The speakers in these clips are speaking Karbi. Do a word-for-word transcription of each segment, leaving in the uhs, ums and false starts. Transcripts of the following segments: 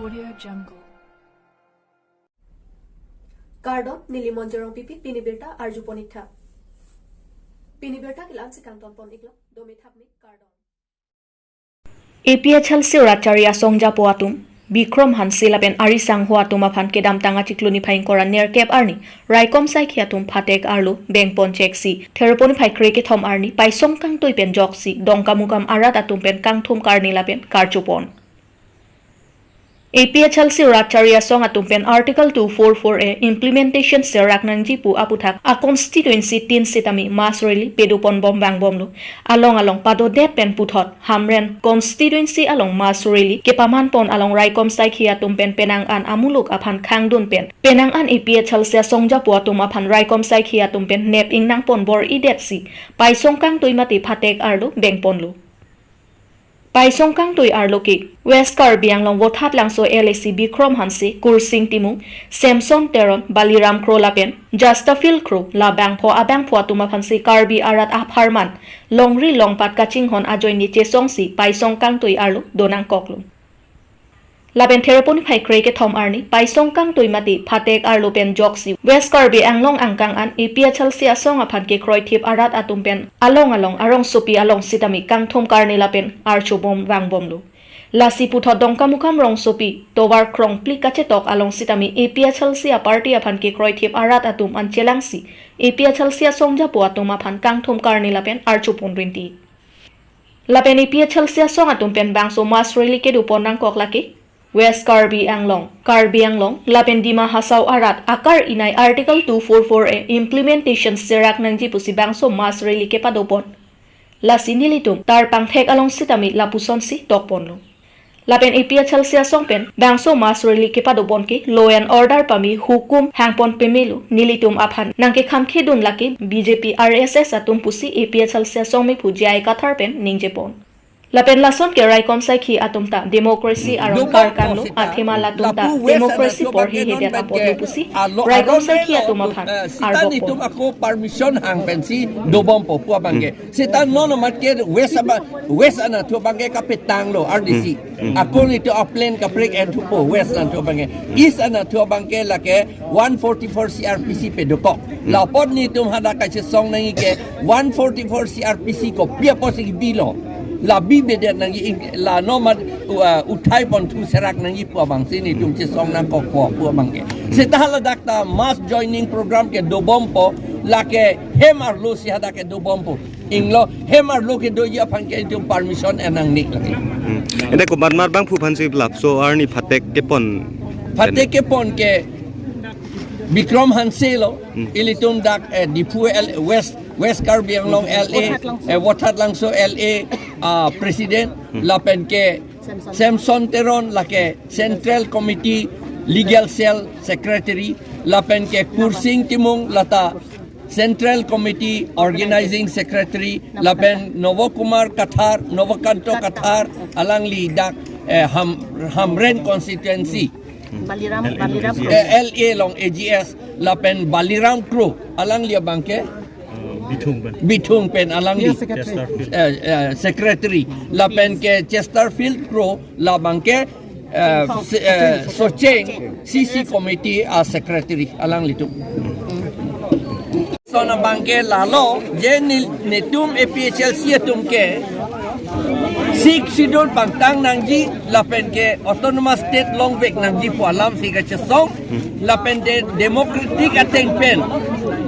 Audio Jungle. Kardom, neli Monjirong Pipi, pini birta arjupon ik tha. Pini birta ke la-ansi kangtonpon iklo, dome thap me, kardom. A P H L C rat chari asong japo atum, Bikrom Hanse lapen ari sangho atum aphan kedamtang achiklo niphai ingkoi ra nerkep arni, raikom saikhi atum phatek arlo bengpon cheksi, Theropon niphai krekethom arni, Paisong Kangtui pen joksi, Dongkamukam arat atum pen kangthum karni lapen karchupon. A P H L C rat chari asong atum pen Article two four four A implementation serak nangji pu aputhak a constituency tin sitame mass rally pedupon bom vangbomlo. Along along padodet pen puthot Hamren constituency along mass rally kepamanpon along raikom saikhi atum pen penang an amuluk aphan khangdun pen penang an A P H L C asong japo atum aphan raikom saikhi atum pen nep ingnangpon bor-idetsi Paisong Kangtui mate phatek arlo bengponlo. Paisong Kangtui arlo ke West Karbi Anglong Vothatlangso L A C Bikrom Hanse, Kursing Timung, Samson Teron, Baliram Kro lapen Justafield Kro, la bangpho abangpho atum aphansi Karbi arat apharman longri longpat kachinghon ajoine chesongsi Paisong Kangtui arlo donangkoklo. Lapen Theropon niphai krekethom arni Paisong Kangtui mate phatek arlo pen joksi West Karbi Anglong angkang an A P H L C asong aphan kekroithip arat atum pen along along arongsopi along sitame kangthum karni lapen archubom vangbomlo. Lasi puthot Dongkamukam rongsopi tovar krongpli kachetok along sitame A P H L C a party aphan kekroithip arat atum an chelangsi A P H L C asong japo atum aphan kangthum karni lapen archupon rinti. Lapen A P H L C asong atum pen bangso mass rally kedupon nangkok lake West Karbi Anglong, Karbi Anglong, lapen Dima Hasao arat akar inai Article two four four A implementation serak nangji pusi bangso mass rally kepadopon. Lasi nelitum tarpangthek along sitame lapusonsi tokponlo. Lapen A P H L C asong pen bangso mass rally kepadopon ke law and order pame hukum hangpon pemelo, nelitum aphan nangkekhamkhedun lake B J P R S S atum pusi A P H L C asong mephu J I Kathar pen ningjepon. Lapen lason ke raikom saikhi atum ta democracy arong Dobom karkanlo, po sita. Athema latum ta lapu West democracy ana porhi thubang ke hedet non apotlo bangke pusi alo raikom aron saikhi lo atum tu, aphan eh, sita ardokpon. Nitum ako permission hang pensi dobompo pu abangke. Sita non amat ke West aba, West ana thubang ke kapetanglo R D C. Hmm. Ako nitum a plan kaprek en thupo West ana thubang ke. East ana thubang ke lake one forty-four C R P C pedokok. Hmm. Lapot nitum hadak kachesong nangji ke one forty-four C R P C kopi apotsi bilo. La bibedet nangji ing-, la non amat, uh, uthaiponthu serak nangji pu abangsi nitum chesong nangkokpo pu abangke. Sita haladak ta mass joining program kedobompo, lake hem arlosi hadak kedobompo. Inglo hem arlo kedoji aphan ke itum permission en nangji lake. Hmm. Ente komat mar bangphu aphansi lapuson arni phatek kepon? Phatek kepon ke Bikrom Hanse lo, Hmm. ilitum dak, eh, Diphu L-, West, West Karbi Anglong L A, eh, Vothatlangso L A, ah, President, Hmm. lapen ke Samson Teron lake Central Committee Legal Cell Secretary, lapen ke Kursing Timung lata Central Committee Organizing Secretary, lapen Novo Kumar Kathar, Novokanto Kathar, alangli dak, eh, Ham-, Hamren constituency. Baliram, Baliram. Eh, L A along A G S, lapen Baliram Kro, alangli abangke Bithung pen. Bithung pen alangli. Yes, secretary. Chesterfield. Eh, eh, secretary. Lapen ke Chesterfield Kro, labangke, eh, Socheng. Se-, eh, Socheng, C C committee a secretary, alanglitum. Lason abangke lalo, je ni-, nitum A P H L C atum ke Sixth Schedule pangtang nangji, lapen ke autonomous state longvek nangji pu alamsi kachesong, lapen de democratic ateng pen,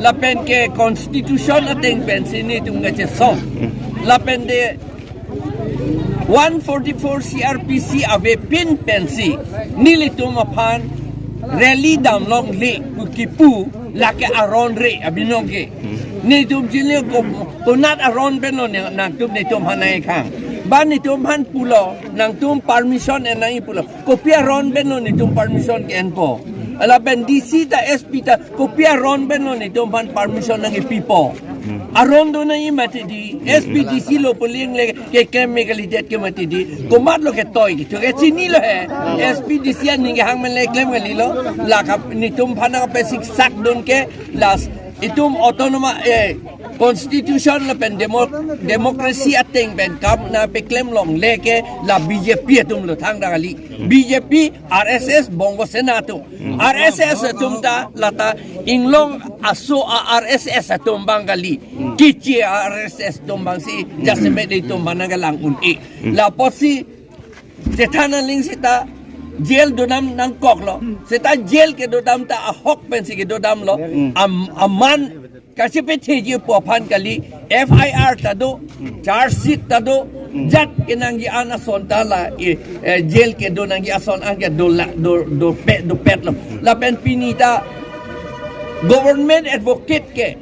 lapen ke constitution ateng pensi nitum kachesong, lapen de one forty-four C R P C avepin pensi nelitum aphan rally damlongle pu kipu, lake aron re abinong ke. Nitum chini ko-, konat aron pen lo ne-, nangtum nitum aphan nangkehang. Ba nitum aphan pulo, nangtum permission en nangji pulo. Kopi aron pen lo nitum permission ke-enpo? Lapen D C ta S P ta kopi aron pen lo nitum aphan permission nangkepipo? Aron do nangji mati di, S P D C lo puling le keklem me kalidet ke mati di. Komat lo ketoi ke, to ke chinilo he. S P D C aning kehang men le klem kalilo. La kap nitum aphan nangkepesiksak dun ke lasi itum autonoma, eh, Constitution lapen demo-, democracy ateng pen kam nangpeklem longle ke la B J P atum lo thangta kali. B J P, R S S, Bongo Sena atum. R S S atum ta lata inglong aso a-R S S atum abang kali. Kichi a-R S S atum abang si jasemet itum aphan nangkelang un-e. Lapusi chethan aling seta jail dodam nangkoklo. Seta jail kedodam ta ahok pensi kedodamlo. Am-, aman kachepatheji pu aphan kali, F I R ta do, charge sheet ta do, jat kenangji an ason ta la, eh, eh, jail kedo nangji ason an ke do la, do, do pe, dopetlo. Lapen pini ta government advocate ke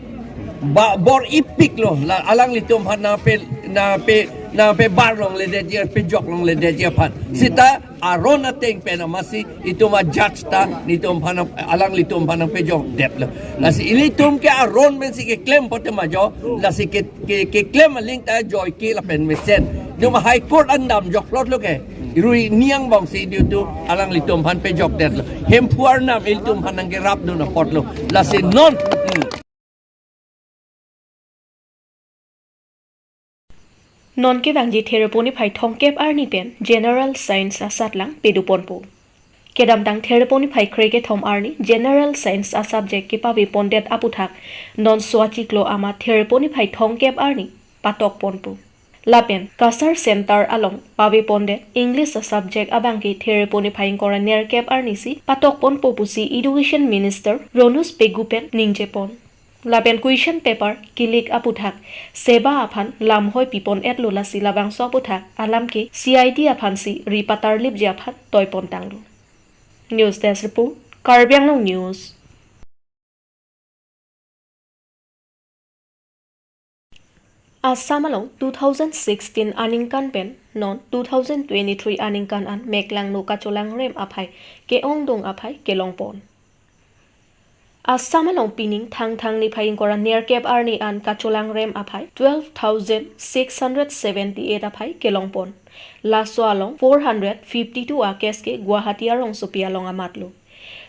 ba bor-ipiklo, la alanglitum aphan nangpe, nangpe, nangpebar longledetji, pejok longledetji aphan. Seta aron ateng pen amatsi itum a-judge ta nelitum aphan, alanglitum aphan nangpejokdetlo. Lasi ilitum ke aron pensi keklem pote ma jo, lasi ke, ke, keklem aling ta joike lapen mesen. Itum High Court an damjokplotlo ke. Rui niang bangsi itum alanglitum aphan pejokdetlo. Hemphu arnam ilitum aphan nangkerapdun apotlo. Lasi non, hmm. Non kevangji Thereponiphai thomkep arni pen General Science asatlang pedoponpo. Kedamtang Thereponiphai krekethom arni General Science a-subject kepavepondet aputhak non so achiklo amat Thereponiphai thomkep arni patokponpo. Lapen Cachar Center along pavepondet English a-subject abangke Thereponiphai ingkoi ra nerkep arnisi patokponpo pusi Education Minister Ronus Pegu pen ningjepon. Lapen question paper kilik aputhak SEBA aphan lamhoi pipon-etlo, lasi labangso aputhak alam ke C I D aphansi ripatarlipji aphan toipontanglo. News Desk Report, Karbi Anglong News. Assam along two thousand sixteen aningkan pen non two thousand twenty-three aningkan an meklangno kacholangrem aphai ke-ongdung aphai kelongpon. Assam along pining Thangthang niphai ingkoi ra nerkep arni an kacholangrem aphai twelve thousand six hundred seventy-eight aphai kelongpon. Laso along four hundred fifty-two a-case ke Guwahati arongsopi along amatlo.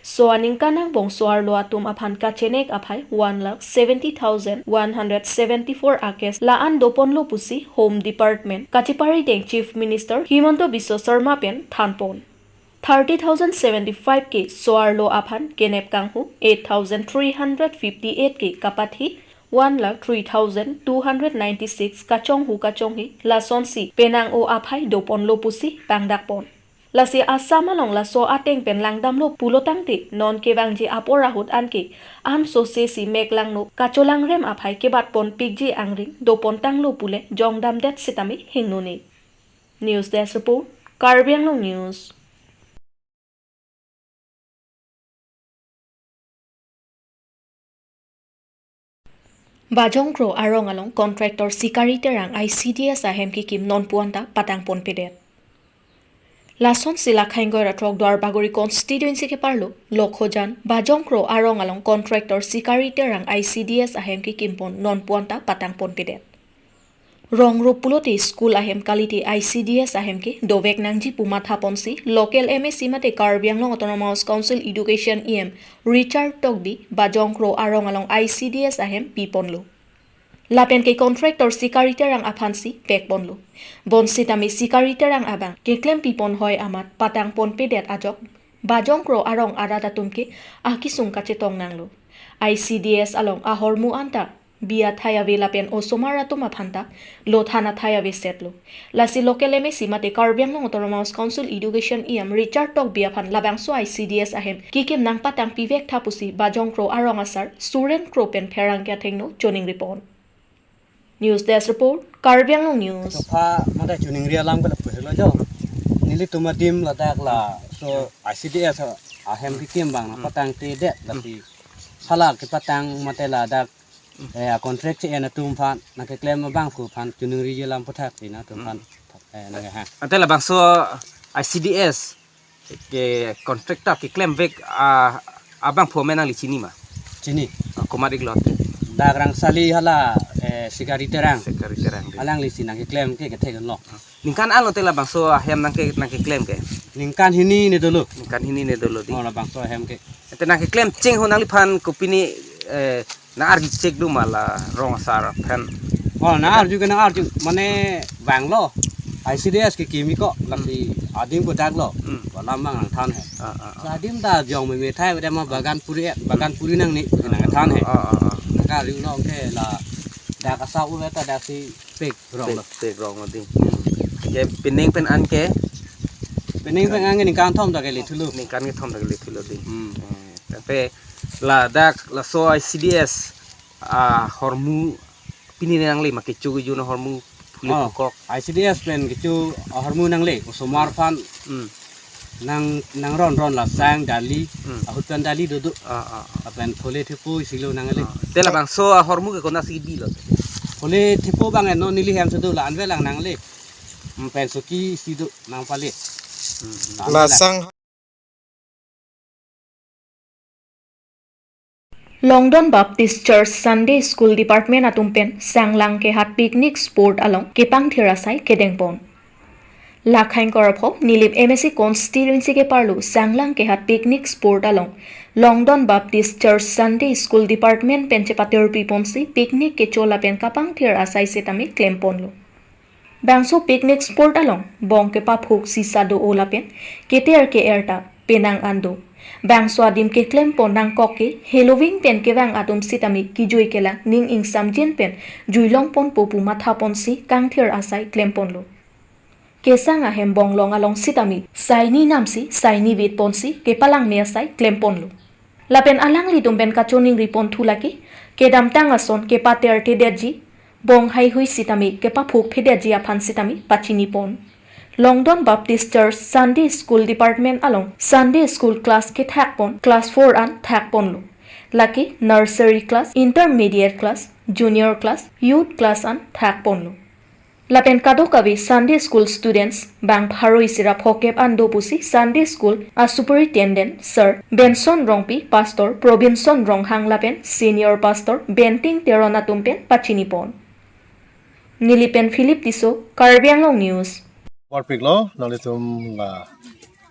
So aningkan angbong so-arlo atum aphan kachenek aphai one lakh seventy thousand one hundred seventy-four a-case la-an doponlo pusi Home Department kacheparideng Chief Minister Himanta Biswa Sarma pen thanpon. Thirty thousand seventy-five ke so-arlo aphan kenep kanghu, eight thousand three hundred fifty-eight ke kapathi, one lakh three thousand two hundred ninety-six kachonghu kachonghi, lasonsi penang-o aphai doponlo pusi pangdakpon. Lasi Assam along laso ateng pen langdamlo pulotangte non kevangji apor ahut anke ansose si meklangno kacholangrem aphai kebatponpikji angring dopontanglo pule jongdamdet sitame hingnone. News Desk Report, Karbi Anglong News. Bajong Kro arong along contractor Sikari Terang I C D S ahem kekim nonpu anta patangponpedet. Lasonsi Lakha ingkoi ra throk Duarbagori constituency keparlo Lokhojan Bajong Kro arong along contractor Sikari Terang I C D S ahem kekimpon nonpu anta patangponpedet. Rong ro pulote school ahem kalite I C D S ahem ke dovek nangji pu mathaponsi local M A C mate Karbi Anglong Autonomous Council Education E M Richard Tokbi Bajong Kro arong along I C D S ahem piponlo. Lapen ke contractor Sikari Terang aphansi pekponlo. Bonsitame Sikari Terang abang keklem pipon hoi amat patangponpedet ajok Bajong Kro arong arat atum ke akisung kachetong nanglo. I C D S along ahormu anta bi athai ave lapen osomar atum aphanta lothan athai ave setlo. Lasi local M A C mate Karbi Anglong Autonomous Council Education E M Richard Tokbi aphan labangso I C D S ahem kekim nangpatangpivek tha pusi Bajong Kro arong asar Suren Kro pen pherangke athengno choningripon. News Desk Report, Karbi Anglong News. Chopha mate choningri alam ke lapu helo jo. Nelitum adim ladak laso I C D S ahem kekim abang patangtedet, lasi hala kepatang mate ladak, eh, contract che-en atum aphan nangkeklem abangphu aphan choningriji alam aputhak si nangtum aphan, eh, nangkehang. Ante labangso I C D S ke contractor keklemvek, ah, abangphu amen nangli chini ma? Chini. Ah, komat-iklo? Dak Rangsali hala, eh, Sikari Terang. Sikari Terang dei. Alanglisi nangkeklem ke kethek lo. Ningkan anlo te labangso ahem nangke, nangkeklem ke? Ningkan hini ne dolo. Ningkan hini ne dolo dei. Oh, labangso ahem ke. Te nangkeklem chengho nangliphan kopine, eh, nang arju chek do ma la rong asar aphan? Oh, nang arju ke nang arju, mane vanglo. I C D S ke kimi ko, lasi adim ko dak lo. Hmm. Balam mang nang than he. Ah, ah, ah. Sa adim ta jong me me thai, bada ma bagan puri, bagan puri nang ni, nang than he. Ah, ah, ah. Nang arju lo ke la dak asa u ta dak si pek rong lo. Pek, pek rong lo ding. Hmm. Ke pining pen an ke? Pining pen an ke ningkan thom ta kele thulo. Ningkan kethom ta kele thulo ding. Hmm. Eh, tapi ladak laso I C D S ahormu pini nangle ma, kecho kejo ahormu phule, oh, phukok. I C D S pen kecho ahormu nangle, osomar aphan. Hmm. Nang, nang ron ron la sang dali, hmm, ahut pen dali dodo. Ah, ah, ah. Lapen phole thepo isi lo nangle. Ah. Te labangso ahormu ke konatsi bilo? Phole thepo abang non neli hem si do, la anve lang nangle. Hmm, pen soki isi do nang pale. Hmm, hmm. La anve lang. Sang Longdon Baptist Church Sunday School Department atum pen Sanglang Kehat Picnic Spot along kepangthir asai kedengpon. Lakhang Korapho, Nilip M A C constituency keparlo Sanglang Kehat Picnic Spot along Longdon Baptist Church Sunday School Department pen chepatirpiponsi picnic kecho lapen kapangthir asai setame klemponlo. Bangso picnic spot along bong kepaphuk sisa do-o lapen keter ke-er ta penang an do. Bangso adim keklempon nangkok ke heloving pen kevang atum sitame kejui kelang ning ingsamjin pen juilongponpo pu mathaponsi kangthir asai klemponlo. Kesang ahem bonglong along sitame saini namsi saini vetponsi kepalangme asai klemponlo. Lapen alanglitum pen kachoningripon thu lake, kedamtang ason kepater thedetji, bong haihui sitame kepaphuk thedetji aphan sitame pachinipon. Longdon Baptist Church Sunday School Department along Sunday School class kethakpon class four an thakponlo. Lake nursery class, intermediate class, junior class, youth class an thakponlo. Lapen kadokave Sunday School students bang pharo isi ra phokep an do pusi Sunday School a Superintendent Sir Benson Rongpi, Pastor Probinson Ronghang lapen Senior Pastor Benting Teron atum pen pachinipon. Nilip pen Philip Tisso, Karbi Anglong News. Warpiklo, nanglitum la,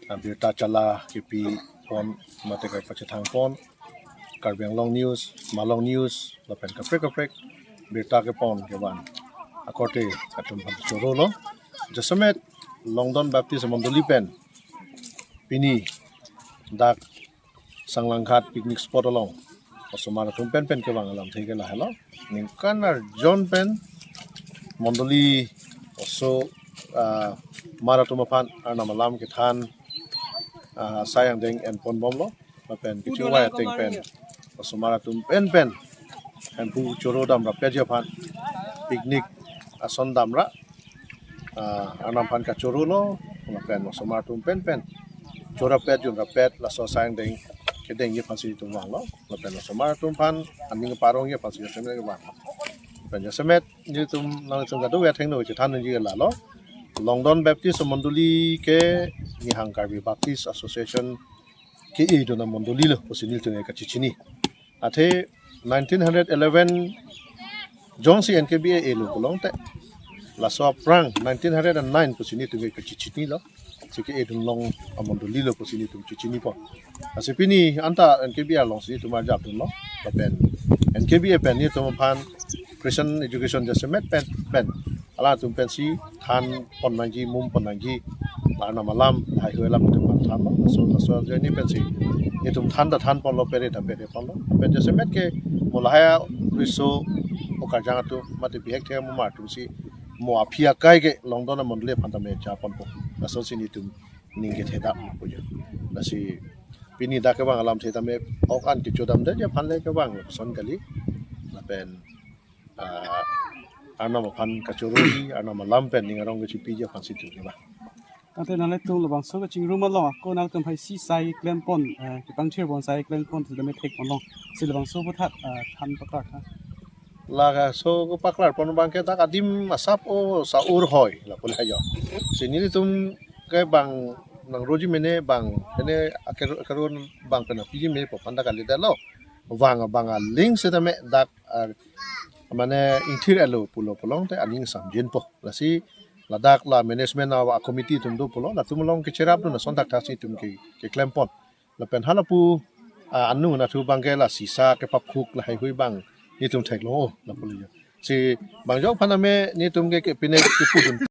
ah, birta chala kepipon mate kapachethangpon Karbi Anglong News, Malong News, lapen kaprek kaprek birta kepon kevan akorte atum aphan chorolo. Jasemet Longdon Baptist Mondoli pen pini dak Sanglang Kehat picnic spot along osomar atum penpen kevang alamthe ke lahelo. Ningkan arjon pen mondoli oso, ah, mar atum aphan Arnam alam kethan, ah, asai angdeng enponbomlo. Lapen kechingvai ateng pen osomar atum penpen Hemphu choro dam rapetji aphan picnic ason damra, ah, Arnam aphan kachorolo, lapen osomar atum penpen choro rapet jun rapet laso asai angdeng kedengji aphansi itum vanglo, lapen osomar atum aphan aning parongji aphansi jasemet vanglo. Lapen jasemet nelitum nanglitum kadokave athengno chethan nangji lalo, Longdon Baptist Mondoli ke Nihang Karbi Baptist Association ke-edun amondoli lo pusi nelitum kachechini. Athe nineteen hundred eleven jongsi N K B A elo pulote, laso aphrang nineteen hundred and nine pusi nelitum kachechinilo. Si ke-edun long amondoli lo pusi nelitum chechinipon. Lasi pini anta N K B A alongsi nelitum arjapdunlo. Lapen N K B A pen nelitum aphan Christian education jasemet pen, pen alangtum pensi thanpon nangji, mumpon nangji, Arnam alam, haihui alam itum aphan thanlo. Laso, laso ajoine pensi itum than ta thanponlo, pere ta pereponlo. Pen jasemet ke mo lahai riso okarjang atum mate bihek thek amumar atumsi mo aphi akai ke Longdon amondoli aphan tame japonpo. Lasonsi nelitum ning kethedam pujo. Lasi pini dak kevang alamthe tame ok an kechodamdetji aphan le kevang lapuson kali. Lapen, ah, Arnam aphan kachoroji, Arnam alam pen ning arong kechipiji aphansi itum kevang. Tangte nanglitum labangso kachingrum along ako nangtum hai si sai klempon, eh, kepangthirpon sai klempon sitame thekponlo. Si labangso aphuthak, eh, than pakar tha. Laso kepaklarpon abang ke dak adim asap o sa-ur hoi lapu le hayo. Si nelitum ke bang nangroji mene bang, mene akero, akero bang pen apiji mene pu aphan dak kalidetlo. Vang abang aling sitame dak, ah, mane ingthir-etlo pulo pulote aning samjinpo. Lasi ladak la management a, a committee atum do pulo, latum along kecherapdun ason thakthaksi itum ke, keklempon. Lapen halapu a, anu nathu abangke la sisa kepaphuk lahai hui abang netum theklong-o lapu le jo. Si bang jok aphan ame netum ke, ke pine kepudun